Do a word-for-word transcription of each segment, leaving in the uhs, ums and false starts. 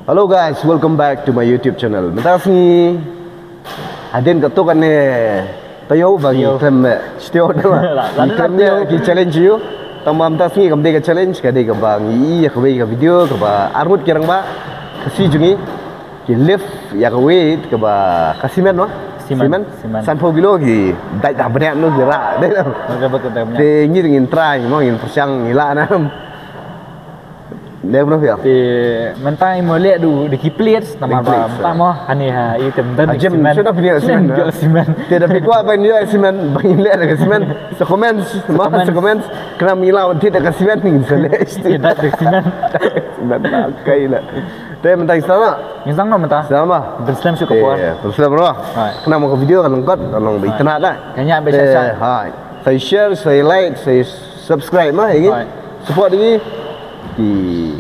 Hello guys, welcome back to my YouTube channel. Mynta ka sngi hadien katto katne taïew ba ngi khlem, eh, shteo, ngi khlem ki challenge ïa u. Tang ba mynta ka sngi kam dei ka challenge, ka dei kaba ngi ïa kawei ka video kaba arngut ki rangbah Khasi jong ngi ki lift ïa ka weight kaba ka simen, wa? Simen. Sanphew kilo ki dait da bniat no ki rah. Te ngi ngin try mo, ngin pyrshang ngi lah ne em. Dei bro, ïa. Te mynta i mo leh da ki plates namar ba mynta mo hani ha i tem don simen. Te da phi kwah ban ïoh simen, ban leh da ka simen. Sa comment mo, sa comment. Khnang ngi lah ban thied da ka simen, ngin sa leh. Simen. Simen, okay lah. Te mynta ngi sdang noh. Ngi sdang noh mynta. Sdang noh. Pynslem shuh ka por. Pynslem bro. Khnang mo ka video kan long kot, kan long ba itynnad da. Kan ïa ba sha sha. Sa share, sa like, sa subscribe mo ïa ngi. Support ïa ngi. Ki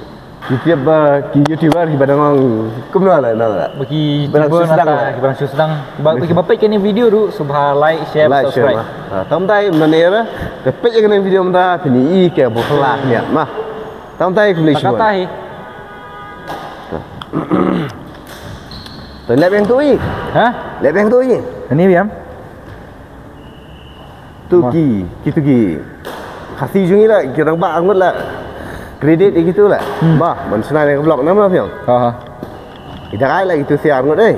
YouTuber, ki YouTuber kiba dang long kumno la, na la. Ba ki YouTuber nata kiba dang shu sdang. Ba kiba peit kane video ruh sngewbha like, share, subscribe. Tang mynta mynne ra, te peit ïa kane video mynta phin i ka ba la khyndiat mo. Tang mynta khublei shibun. Te leh biang tu i. Ha? Leh biang tu i. Ani biang. Tu ki, kitu ki Khasi jong ngi la, ki rangbah arngut la. Credit ïa kitu la. Bah, ban shna ïa ka vlog namar phi ong. Ki dang ai la kitu sha arngut eh.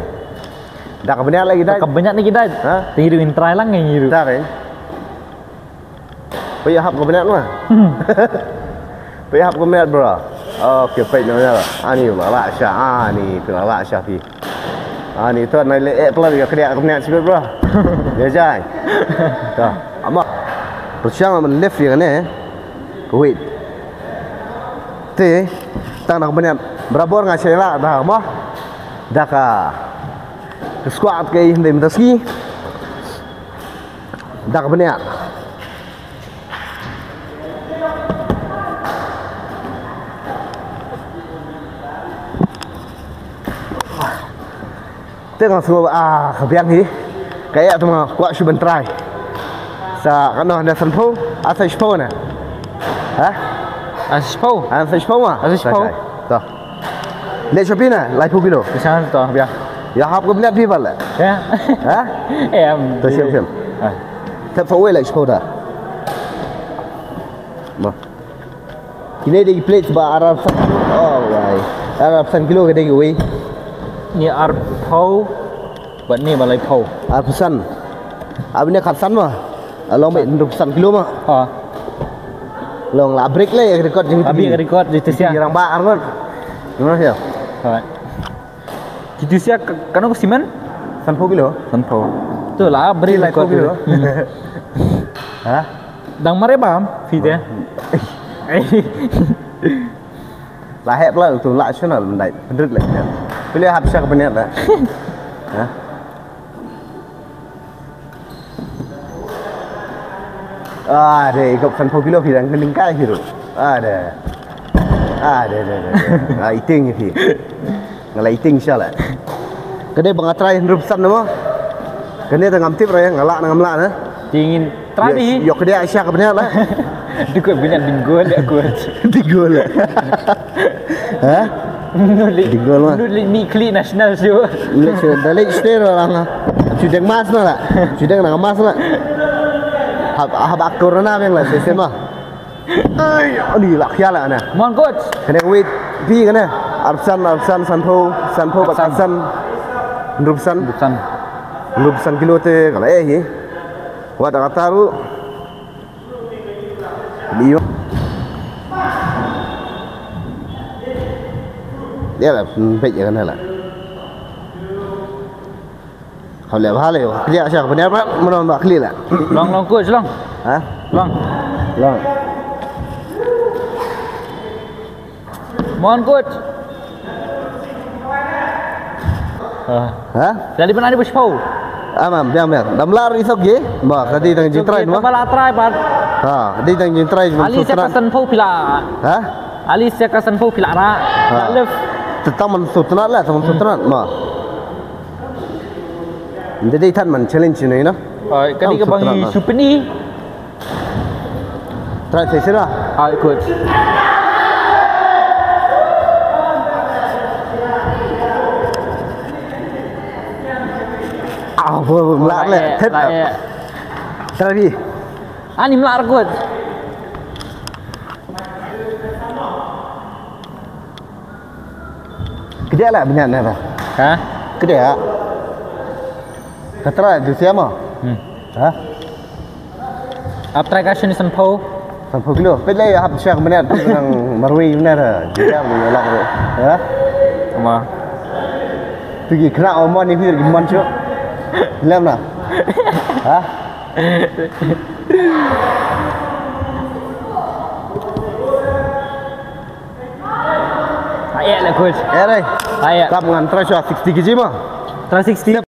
Da ka bniat la ki dait. Ka bniat ne ki dait. Ha? Te ngi ruh ngin try lang ngi ruh. Try. Phi ïahap ka bniat ma. Phi ïahap ka bniat bro. Okay, peit na bniat. Ani la la sha, ani tu la la sha phi. Ani tu na le ek plan ïa kdiah ka bniat sibit bro. Ïa jai. Ta. Ama. Pyrshang man lift ïa kane. Ka weight. Te tang na ka bniat. Barabor nga sha ïa la da ma. Da ka. Ka squat ka i hynda mynta sngi. Da ka bniat. Te nga sngew, ah, ka biang hi. Ka ïa tu ma kwah shu ban try. Sa kano ne sanphew, ah, sa shiphew ne. Ha? Ah, sa shiphew. Ah, sa shiphew ma. Ah, sa shiphew. To. Leh sha phi na, laiphew kilo. Ka shan to, bia. Ïahap ka bniat phi ba leh. Ïa. Ha? Em. To shem shem. Ah. Thep phew wei leh shiphew da. Ma. Kine dei ki plates ba arphew san kilo. Oh, wai. Arphew san kilo ka dei kiwei. Ni arphew. Bad ni ba laiphew. Arphew san. Abi ne khatsan ma. Along ba hynriewphew san kilo ma. Ha. Long la break le record jong abi record jong te sia. Ki rangbah arngut. Jong sia. Ha. Kitu sia ka-, kano ka simen? Sanphew kilo. Sanphew. Tu la break record kilo. Ha? Dang mare bam, phi te. La hep la tu la channel mendai. Pedrit la. Pilih hap syak benet la. Ha? Ah, de ikop sanphew kilo phi dang kening kai phi tu. Ah, de. Ah, de, de, de. Ah, iting phi. Nga la iting sha la. Kane ba nga try hynriewphew san mo. Kane te ngam tip ra ïa nga lah ne ngam lah ne. Te ngin try di. Yok kane sha ka bniat la. Dikut bniat dinggol ya kut. Dinggol la. Ha? Dinggol ma. Nut li ni kli national show. Nut show. Dalik stay ro lang. Chudeng mas na la. Chudeng na mas na. Hab hab corona beng la sesen ma. Ai, ani la khia la na. Mon coach. Kane weight phi kane. Arphew san, arphew san, sanphew, sanphew bad khatsan. Hynriewphew san. Hynriewphew san. Hynriewphew san kilo te ka la eh hi. Wat da ka taru. Ni. Dia la peit ïa kane la. Hau leh bha leh, klia sha ka bniat pat, mano ba klia la. Long, long coach, long. Ha? Long. Long. Mon coach. Ha? Jadi pernah di push pau. Amam, biang biang. Dam lar isok ye. Ba, ka dei tang jingtrai ma. Ba la trai pat. Ha, ka dei tang jingtrai ma. Ali sia ka sanphew phi la. Ha? Ali sia ka sanphew phi la ra. Ha. Left. Tetang man sutnat la, tang man sutnat ma. Nda dei than man challenge ni na. Ai, ka dei ka bang i supni. Try session lah. Ai, coach. Oh, mlah le. Trai phi. Ani mlah rekut. Kdeh lah banyak na. Ha? Kdeh. Katra jus ya ma. Hmm. Ha? Ap trai ka shini sampau. Sampau kilo. Pet lai hap shak menit tu nang marwi menit. Jia menit lak tu. Ha? Ama. Tu ki kena omon ni ki mon chu. Lem na. Ha? Ayo lah coach. Eh dai. Ayo. Kap ngan try shuwa sixty kg ma. Try sixty.